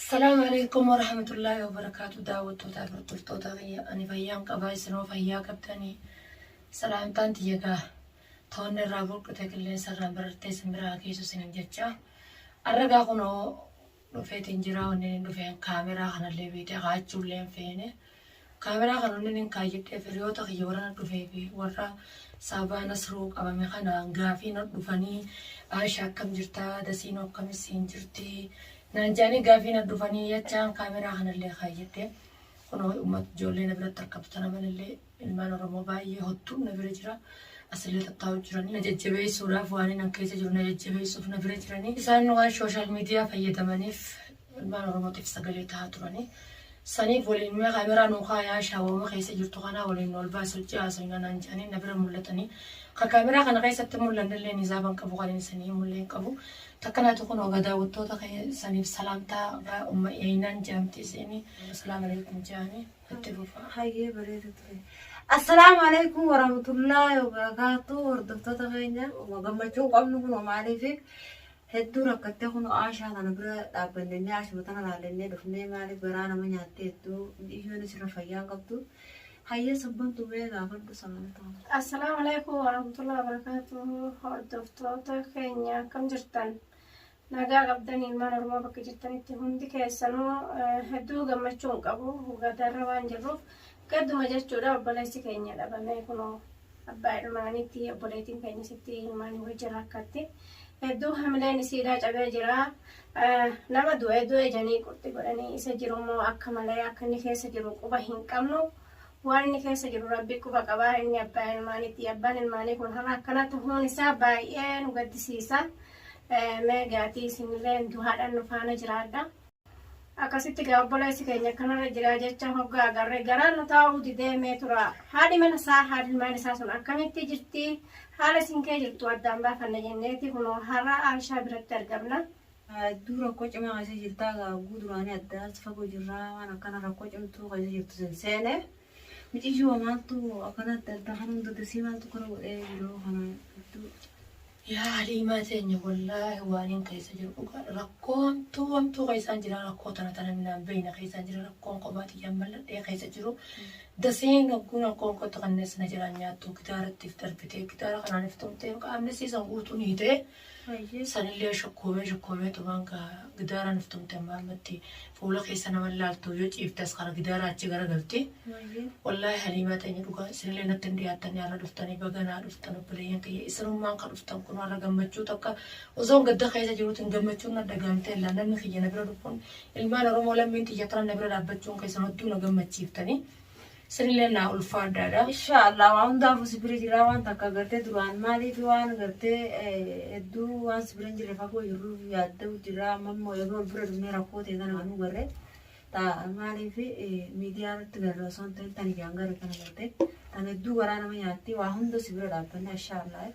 Assalaamu alaikum warahmatullaahi wabarakaatu daawwattoota fi hordoftoota kiyya ani fayyaan qabaa isinoo fayyaa qabdanii salaamtaan tiyya gaa toonni irraa burqite qilleensa irraan barartee isin biraa geessu isinin jecha arra gaa kunoo dhufeetiin jira wanni inni dhufeen kaameraa kanallee beekte kaachuullee hin feene Kaameraa kana wannin kaayyadheef hiriyoota kiyya warra na dhufee fi warra sababaa Nasruu qabame kanaan gaafii na dhufanii Aisha akkam jirtaa Dasiinoo akkam isiin jirti naan jedhanii gaafii na dhufanii jechaan kaameraa kanallee kaayyadhe. Kunoo uummata ijoollee na biratti argamtu tana malallee ilmaan Oromoo baay'ee hottuun na bira jira. Asillee tattaa'u jiranii na jajjabeessuudhaaf waan inni keessa jiru na jajjabeessuuf na bira jiranii. Isaan waan sooshaal miidiyaa fayyadamaniif ilmaan Oromootiif sagalee tahaa turanii. Saniif waliin mee kaameraa nuu kaayaa shaawama keessa jirtu kanaa waliin ol baasi hojii haasofna naan jedhanii na bira mul'atanii. Ka kaameraa kana keessatti mul'annellee nizaaban qabu kan inni sanii himullee hin qabu. Takkanaatu kun ogaa daawwattoota saniif salaamtaa umma eeynaan jedhamti isiin. Assalaamu alaikum jedhanii itti fufaa. Hayyee bareeda ture. Assalaamu alaikum warahmatullaahi wabarakaatu hordoftoota keenya gammachuu hin qabnu kun maaliif Hedduu rakkattee kunoo Aashaa tana bira dhaabbannennee Aashuma tana laallennee dhufnee maaliif garaa nama nyaattee hedduu iyyoonis irra fayyaa hin qabdu. Hayyee sabbantu mee gaafadhu salaamtaa. Assalaamu alaikum warahmatullahi wabarakatuh. Hordoftoota keenya akkam jirtan? Nagaa qabdan ilmaan Oromoo bakka jirtanitti hundi keessanuu hedduu gammachuu hin qabu. Gadarra waan jirruuf gadduma jechuudha obboleessi keenya dhabamee kunoo Abbaa ilmaaniitti obboleettiin keenya sitti ilmaanii wajjin rakkatti. Hedduu hamileen isiidhaa cabee jira. Nama du'e du'e janii qurxi godhanii isa jiru immoo akka malee akka inni keessa jiru quba hin qabnu. Waan inni keessa jiru rabbi quba qaba. Inni abbaa ilmaaniitti. Abbaan ilmaanii kun har'a akkana tahuun isaa baay'ee nu gaddisiisa. Mee gaatii isinillee duhaadhaan nu faana jiraadha. Akkasitti gaa obboleessi keenya akkanarra jira jecha hoggaa agarre garaan nu taa'uu didee mee tura. Haadhi mana isaa haadhi ilmaan isaa sun akkamitti jirti haala isin kee jirtu addaan baafanna jenneeti kunoo har'a Aishaa biratti argamna. Hedduu rakkoo cimaa keessa jirtaa gaa hogguu duraanii addaas fagoo jirraa waan akkana rakkoo cimtuu keessa jirtu sin seene. Miciyyoo maaltu akkana adda adda kan hunda dasii maaltu kana godhee yeroo kana hedduu. Yaa Haliimaa teenya wallaahi waaniin keessa jiru dhugaadha rakkoo hamtuu hamtuu keessaan jira rakkoo tana tana naan beeyna keessaan jira rakkoon kophaa tiyyaan malladhee keessa jiru dasiin hogguun rakkoon kottu kannees na jalaan nyaattu gitaaratti if darbitee gitaara kanaan if tumtee qaamni siisan guutuun hiitee Sanillee shokkoomee shokkoomee tumaan gaa gidaaraan of tumte amma ammatti fuula keessa nama hin laaltu yoo ciifte as kara gidaaraa achi gara galti. Wallaahi Haliimaa teenya dhugaa isinillee natti hin dhiyaattanii har'a dhuftanii baga naa dhuftan obboleeyyan kiyya isinummaan ka dhuftan kun har'a gammachuu takka osoon gadda keessa jiruutiin gammachuun na dhagahamtee illaa namni kiyya na bira dhufuun ilmaan Oromoo lammiin tiyya tana na bira dhaabbachuun keessan hedduu na gammachiiftanii. Isinillee naa ulfaadhaadha. Insha Allah waa hundaafuu si bira jirraa waan takka gartee duraan maaliif waan gartee hedduu waan si bira hin jirre fagoo jirruuf yaadda'u jirra amma immoo yeroo wal bira dhufnee rakkoo ta'e kana kanuu garre ta maaliif miidiyaa irratti garre osoo hin ta'in tan ijaan garre kana gartee tan hedduu garaa nama nyaatti waa hunda si bira dhaabbanna insha Allah.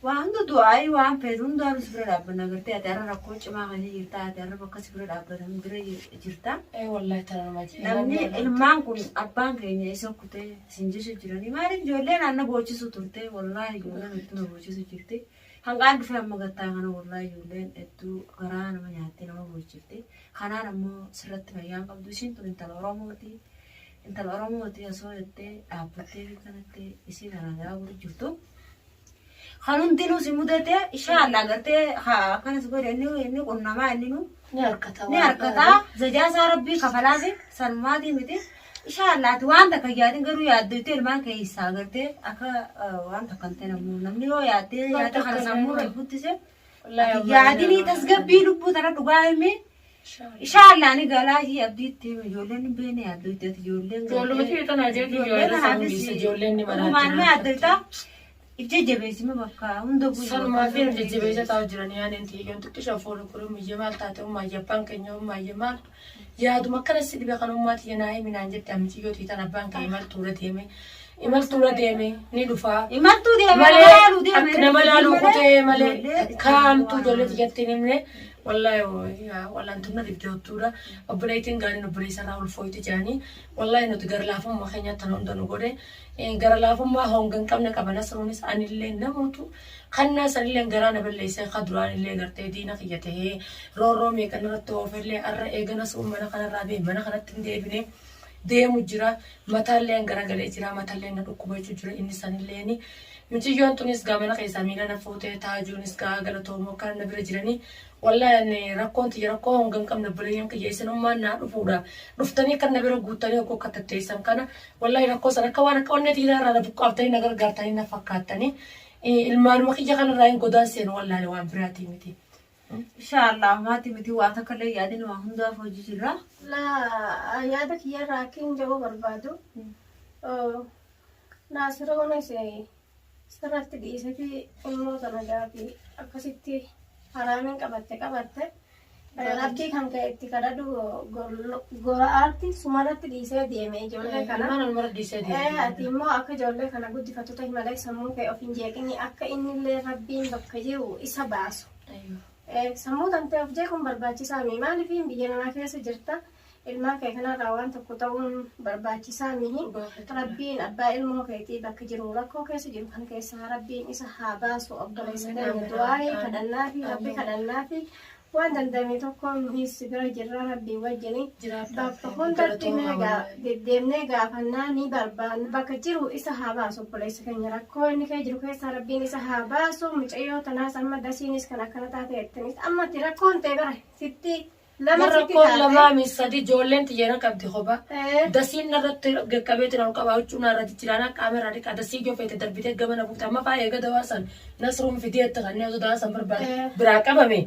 Waa hunda du'aa'ii waan feetu hundaanuu si bira dhaabbanna agartee ati har'a rakkoo cimaa keessa jirta ati har'a bakka si bira dhaabbatan bira jirta. Ee wallahi tana nama je'e. Namni ilmaan kun abbaan keenya isa kutee isin jechu jiranii maaliif ijoolleen anna boochisu turte wallaahi ijoolleen hedduu na boochisu jirti. Hanqaan dhufee amma gattaa kana wallaahi ijoolleen hedduu garaa nama nyaattee nama boochifte. Kanaan ammoo sirratti fayyaan qabdu isiin tun intala Oromooti. Intala Oromooti osoo jettee dhaabbattee fi kanatti isii kana garaa godhu jirtu. Kan hundinuu si mudate inshallah gartee akkana si godhe inni inni qunnamaa inni nu Ni harkata ni harkata zajaa isaa rabbii kafalaafi sanumaatii miti inshallah ati waan takka yaadin garuu yaaddoyte ilmaan keessaa gartee akka waan takka hin ta'in ammoo namni yoo yaaddee yaada kana sammuu irra guddise yaadinii tasgabbii lubbuu tana dhugaa himi Inshallah ni galaa ishii abdiitti himi ijoolleen hin beekne yaaddoyte ati ijoolleen Ijoolluma tiyya tanaa jeetu ijoollee ijoollee tanaafis sammuu ijoolleen ni maraatti dhugumaan mee yaaddoyta if jajjabeessime bakka hunda bu'ii Sanumaa fi nu jajjabeessa taa'u jiran yaaneen tiyyoon xiqqisha foolu kun ummiyyee maal taate ummaayye abbaan keenya ummaayye maal yaaduma akkana si dhibe kan ummaa tiyya naa himi naan jette ammi tiyyoo tiyya tan abbaan kee imaltuura deeme imaltuura deeme ni dhufaa Imaltuu deeme nama malee laaluu deeme akka nama laaluu kutee malee ijoollee kaamtuu ijoollee tiyyatti hin himne. Wallaahi wallaantumna dhibde hottuudha. Obboleettiin gaariin obboleessa irraa ulfooyti jedhanii wallaahi nuti gara laafummaa keenya tana hunda nu godhe. Gara laafummaa honga hin qabne qaba Nasruunis anillee namootu kannaa sanillee garaa na balleessee ka duraanillee gartee diina kiyya tahee roorroo meeqa narratti oofellee arra eega Nasruun mana kanarraa ba'e mana kanatti hin deebine deemu jira. Mataallee garagalee jira, matallee na dhukkubachuu jira inni sanilleeni. Mucayyoon tunis gaa mana keessaa miila na fuutee taajuunis gaa galatoomoo akkana na bira jiranii. Wallaahi ani rakkoon tiyya rakkoo honga hin qabne obboleeyyan kiyya isinummaan naa dhufuudha. Dhuftanii kan na bira guuttanii hoggoo akka tatteessan kana wallaahi rakkoo sana akka waan akka onnee tiyya irraa na buqqaaftanii na gargaartanii na fakkaattanii ilmaanuma kiyya kanarraa hin godaan seenu wallaahi waan biraatii miti. Inshaallah maati miti waa takka illee yaadin waa hundaaf hojii jirra. Laa yaada kiyyarraa akka hin jedhuu barbaadu. Naasiroonis sirratti dhiiseti ilmoo tana gaafi akkasitti haraamiin qabatte qabatte rabbii kan ka'e itti kadhadhu gora'aatti sumarratti dhiisee deeme ijoollee kana. Ilmaan walmara dhiisee deeme. Ati immoo akka ijoollee kana guddifattu tahi malee sammuu kee of hin jeeqini akka innillee rabbiin bakka jiru isa baasu. Sammuu tantee of jeequun barbaachisaa mii maaliif biyya namaa keessa jirta ilmaan kee kanarraa waan tokko ta'uun barbaachisaa mihi. Rabbiin abbaa ilmoo keetii bakka jiru rakkoo keessa jiru kan keessaa rabbiin isa haa baasu obboleessa keenya du'aayii kadhannaa fi rabbi kadhannaa fi waan danda'ame tokko nuhis bira jirra rabbii wajjini bakka hundatti mee deddeemnee gaafannaa ni barbaanna bakka jiru isa haa baasu obboleessa keenya rakkoo inni kee jiru keessaa rabbiin isa haa baasu mucayyoo tanaas amma dasiinis kan akkana taate jettanis amma itti rakkoon ta'e bara sitti lama Warra sitti rakkoon taate. lamaa mi sadi ijoolleen tiyya na qabdi kopha. Eh. Dasiin narratti qaqqabeetiin ol qabaa huccuu narra jijjiiraana qaama irraa dhiqaa dasii ijoo feete darbitee gama na buute amma faa eega dawaa san Nasruun fidee itti kanneen osoo dawaa san barbaade Eh. biraa qabame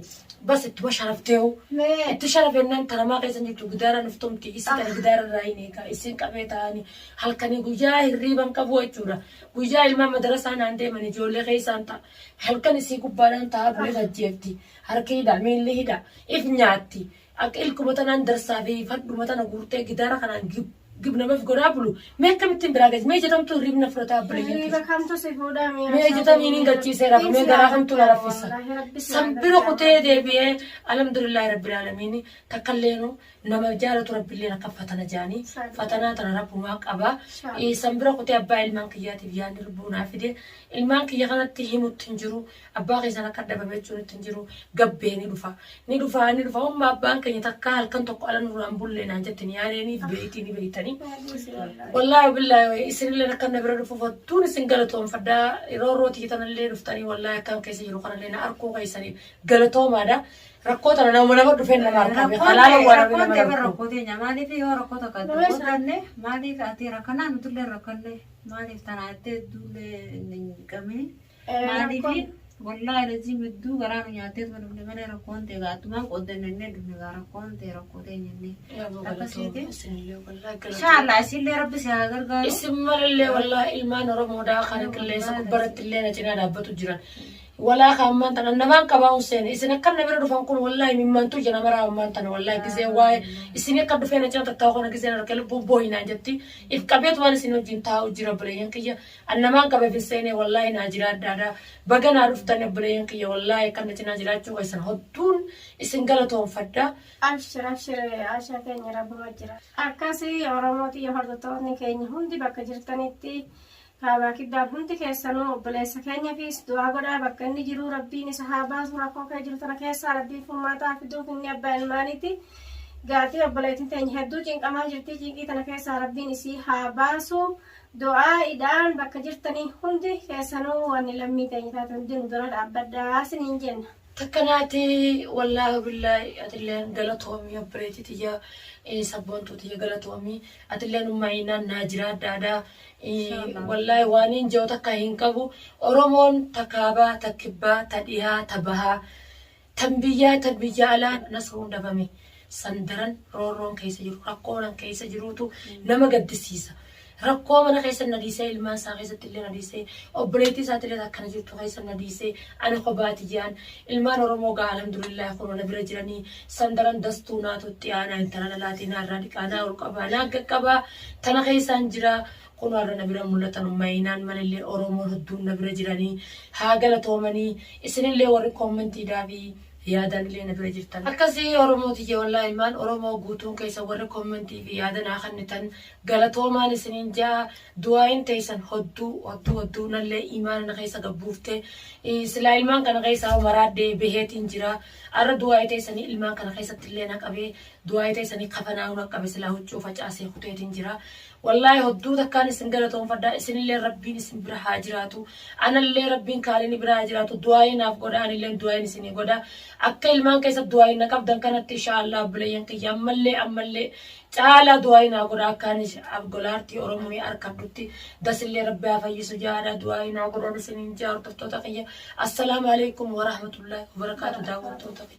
bas ittuma sharafteehu. Mee Itti sharafennaan tanamaa keessa jirtu gidaara nuftumti isi tana gidaara irraa hin eegaa isin qabee ta'anii halkanii guyyaa hirriiban qabu jechuudha. Guyyaa ilmaan madarasaa naan deeman ijoollee keessaan ta'a. Halkan isii gubbaadhaan ta'a bulee ajjeefti. Harki hidha miilli hidha if nyaatti. Akka ilkuma tanaan darsaa fi fadhuma tana guurtee gidaara kanaan gib namaaf godhaa bulu. Mee akkamittiin biraa gaji? Mee jedhamtu hirriibna fudhataa obboleeyyan Hirriiba kiyya. kamtu si fuudhaa mee Mee jedhamiin hin gachiisee rafa mee garaa kamtu na raffisa. San bira kutee deebi'ee alhamdulillahi rabbil aalamiin takkalleenu nama jaalatu rabbilleen akka fatana jaanii fatanaa tana rabbumaa qaba. San bira kutee abbaa ilmaan kiyyaatiif yaadni lubbuu naa fide ilmaan kiyya kanatti himutti hin jiru abbaa keessan akka dhabame jechuun itti hin jiru gabbee ni dhufa ni dhufa ni dhufa umma abbaan keenya takka halkan tokko ala nurraan bullee naan jetti ni yaadeeniif beeytii ni beeytanii. Wallaahi billaahi isinillee akka na bira dhufuuf hodduun isin galatoomfadha. Roorroo tiyya tanallee dhuftanii wallaahi akkan keessa jiru kanallee na arkuu keessaniif galatoomaadha. Rakkoo tana nama nama dhufeen nama argaa beeka. Halaala waan Rakkoon nama ta'e bara rakkoo. rakkoo teenya maaliif yoo rakkoo takka Nama itti qooddanne maaliif ati rakkanaa nutullee rakkanne maaliif tanaa itti hedduullee hin qabne maaliif wallaahi lazii hedduu garaa nu nyaatee tuma dhufne malee rakkoon ta'e gaattumaan qooddanne innee dhufne gaa rakkoon ta'e rakkoo teenya innee akkasiiti. Isinillee wallaahi galatooma. Inshaallah isinillee rabbi si haa gargaaru. Isin malallee wallaahi ilmaan Oromoodhaa kan qilleensa gubbaratti illee na cinaa dhaabbatu jiran. Walaa kan ammaan tana namaan qabaa Hussein isin akka na bira dhufan kun wallaahi mimmantu ija nama raa ammaan tana wallaahi gisee waa'ee isin akka dhufee na cina tattaa'u kana giseen harka lubbuun boohinaan jetti if qabeetu waan isin wajjin taa'u jira obboleeyyan kiyya an namaan qabeef hin seene wallaahi naa jiraadhaadha baga naa dhuftan obboleeyyan kiyya wallaahi akka na cinaa jiraachuu keessan hodduun isin galatoonfadha. Abshir abshir Ashaa keenya rabbuma jira. Akkasii Oromoo xiyya hordoftoonni keenya hundi bakka jirtanitti kaabaa kibbaan hundi keessanuu obboleessa keenyaafis du'aa godhaa bakka inni jiru rabbiin isa haa baasu rakkoo kee jiru tana keessaa rabbiin furmaataa fiduuf inni abbaa ilmaaniiti. Gaatii obboleettiin teenya hedduu cinqamaa jirti cinqii tana keessaa rabbiin isii haa baasu. Du'aa idhaan bakka jirtanii hundi keessanuu wanni lammii teenya taate hundi nu dura dhaabbadhaa isiniin jenna. Takkanaati wallaahi billaahi atilleen galatoomii obboleettii tiyya sabboontuu tiyya galatoomii atilleen ummaayinaan naa jiraadhaadha. Wallaahi waan hin jiru takka hin qabu Oromoon ta kaabaa ta kibbaa ta dhihaa ta bahaa tan biyyaa tan biyya alaa Nasruun dhabame san daran roorroon keessa jiru rakkoonan keessa jiruutu nama gaddisiisa. Rakkoo mana keessa na dhiisee ilmaan isaa keessatti illee na dhiisee obboleettii isaatti illee akkana jirtu keessa na dhiisee ani kophaati jaan ilmaan Oromoo gaa alhamdulillah kun na bira jiranii san daran dastuu naatutti aanaa intala lalaatii naa irraa dhiqaa naa ol qabaa naa qaqqabaa tana keessaan jira kun warra na bira mul'atan ummayinaan malillee Oromoon hedduun na bira jiranii haa galatoomanii isinillee warri kommentiidhaa fi Yaadaan illee na bira jirtan. Akkasii Oromoo tiyya, wallaahi ilmaan Oromoo guutuun keessa warri commentii fi yaada naa kennitan galatoomaan isiniin jaa. Du'aayin teessan hodduu hodduu hodduu nallee imaana na keessa gabbuufte. Silaa ilmaan kana keessaa maraadhee baheetiin jira. Arra du'aayii teessanii ilmaan kana keessatti illee na qabee, du'aayii teessanii kafanaa na qabe, silaa huccuu facaasee kuteetiin jira. Wallaahi hodduu takkaan isin galatoonfadha. Isinillee Rabbiin isin bira haa jiraatu. Anallee Rabbiin kaaliin bira haa jiraatu. Du'aayii naaf godha, anillee du'aayiin isinii godha. Akka ilmaan keessa du'aayiin na qabdan kanatti, insha Allah, obboleeyyan kiyya, ammallee ammallee caalaa du'aayii naa godha. Akka ani golaartii Oromoo harkadhutti dasillee Rabbi haa fayyisu jaadha. Du'aayii naa godhan isiniin jaa, hordoftoota kiyya. Assalaamu alaikum warahmatullahi wabarakaatu, daawwattoota kiyya.